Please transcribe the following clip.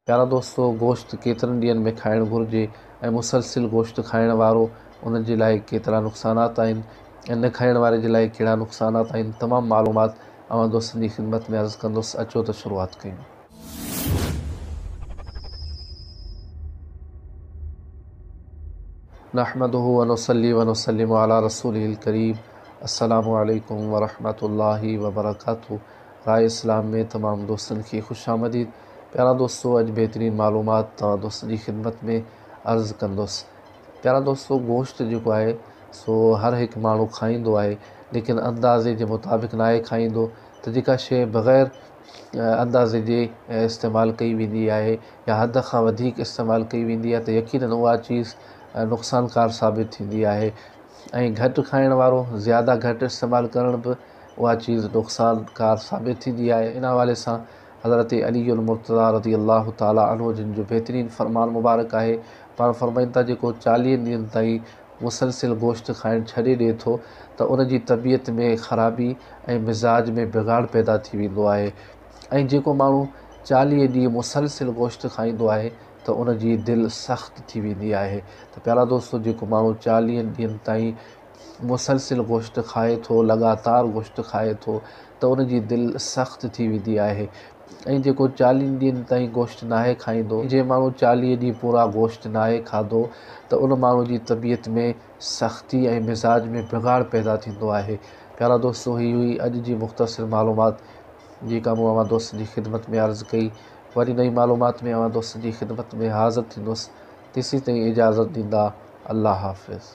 پيارا دوستو گوشت ڪيترن ڏينهن ۾ کائڻ گهرجي ۽ مسلسل گوشت کائڻ وارو ان جي لاء ڪيترا نقصانات آهن ۽ نه کائڻ واري جي لاء ڪهڙا نقصانات آهن تمام معلومات اوهان دوستن جي خدمت ۾ عرض ڪندس اچو ته شروعات ڪيون. نحمده ونصلي ونسلم علي رسوله الڪريم السلام عليڪم ورحمة الله وبرڪاته راء اسلام ۾ تمام دوستن کي خوش آمديد پيارا دوستو اڄ بهترين معلومات توهان دوستن جي خدمت ۾ عرض ڪندس. پيارا دوستو گوشت جيڪو آهي سو هر هڪ ماڻهو کائيندو آهي ليڪن اندازي جي مطابق ناهي کائيندو ته جيڪا شيء بغير اندازي جي استعمال ڪئي ويندي آهي يا حد کان وڌيڪ استعمال ڪئي ويندي آهي ته يقينن اها چيز نقصانڪار ثابت ٿيندي آهي ۽ گهٽ کائڻ وارو زياده گهٽ استعمال ڪرڻ به اها چيز نقصانڪار ثابت ٿيندي آهي ان حوالي سان حضرت علي المرتضيٰ رضي الله تعالٰي عنه جن جو بهترين فرمان مبارڪ آهي، پاڻ فرمائن ٿا، جيڪو چاليهن ڏينهن تائين مسلسل گوشت کائڻ ڇڏي ڏئي ٿو ته ان جي طبيعت ۾ خرابي ۽ مزاج ۾ بگاڙ پيدا ٿي ويندو آهي ۽ جيڪو ماڻهو چاليهه ڏينهن مسلسل گوشت کائيندو آهي ته ان جي دل سخت ٿي ويندي آهي ته پيارا دوستو جيڪو ماڻهو چاليهن ڏينهن تائين مسلسل گوشت کائي ٿو، لڳاتار گوشت کائي ٿو ته ان جي دل سخت ٿي ويندي آهي ۽ جيڪو چاليهن ڏينهن تائين گوشت ناهي کائيندو، جنهن ماڻهو چاليهه ڏينهن پورا گوشت ناهي کاڌو ته ان ماڻهو جي طبيعت ۾ سختي ۽ مزاج ۾ بگاڙ پيدا ٿيندو آهي. پيارا دوستو هي هئي اڄ جي مختصر معلومات جيڪا مون اوهان دوستن جي خدمت ۾ عرض ڪئي. وري نئين معلومات ۾ اوهان دوستن جي خدمت ۾ حاضر ٿيندس تيسين تائين اجازت ڏيندا الله حافظ.